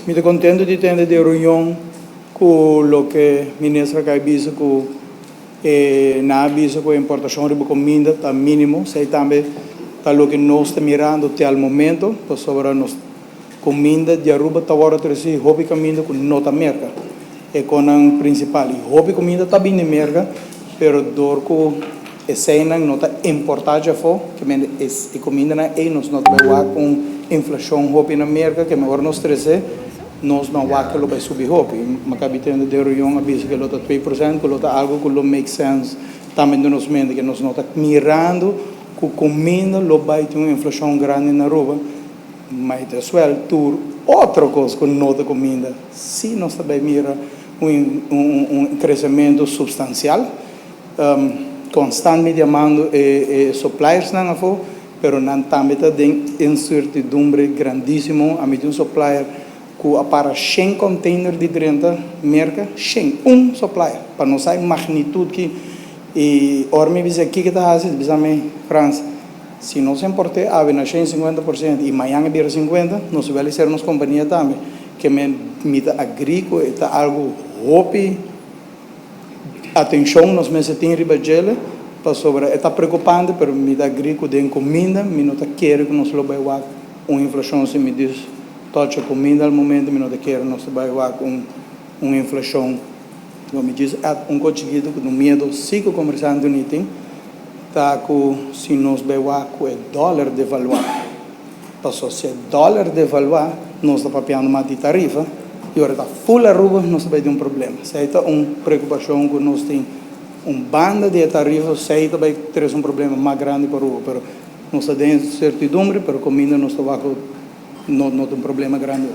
Mi ta contento di tende di reunion cu loke minister a bisa cu nan a bisa cu importacion riba cuminda ta minimo. Esey tambe ta loke nos ta mirando te al momento, pasobra nos cuminda di Aruba ta wordo treci hopi caminda cu no ta Merca. E conan principal y hopi cuminda ta bini Merca, pero door cu eseynan no ta importa djafo, ke men e cumindanan ey nos no ta bay wak un inflacion hopi na Merca, ke men ora nos trece nos no wak ke lo bay subi hopi. Mi a cabi tende den reunion a bisa ke lo ta 2%, cu lo ta algo cu lo make sense tambe den nos mente, ke nos no ta mirando cu cuminda lo bay tin un inflacion grandi na Aruba. Might as well tur otro cos cu no ta cuminda, si nos ta bay mira un crecemento substancial. Constant mi yamando e suppliersnan afo, pero nan tambe ta den incertidumbre grandisimo. Ami tin un supplier cu a para 100 container di 30 Merca, 100, un supplier, pa nos sa magnitud ki. Y ora mi bisa kico ta haci, bisa mi: "Frans, si nos importe awe na 150% y mañan bira 50, nos ta bay cera nos compania tambe." Ke men mi ta agree cu ta algo hopi atencion nos mester tin riba djele, pasobra ta preocupante, pero mi ta agree cu den cuminda mi no ta kere cu nos lo bay wak un inflacion. Si mi diz tocha cuminda al momento, mi no ta kere nos bay wak un inflacion. No mi diz un cos chikito cu no miedo si cu comerciante ni tin ta cu si nos bay wak cu e dollar devalua. Paso si e dollar devalua, nos ta papiando mas di tarifa y ora ta full Aruba, nos bay tin un problema. Esey ta un preocupacion cu nos tin un banda di tarifa, esey ta bay trece un problema mas grandi pa Aruba, pero nos ta den incertidumbre, pero cuminda nos ta no no tin un problema grandi.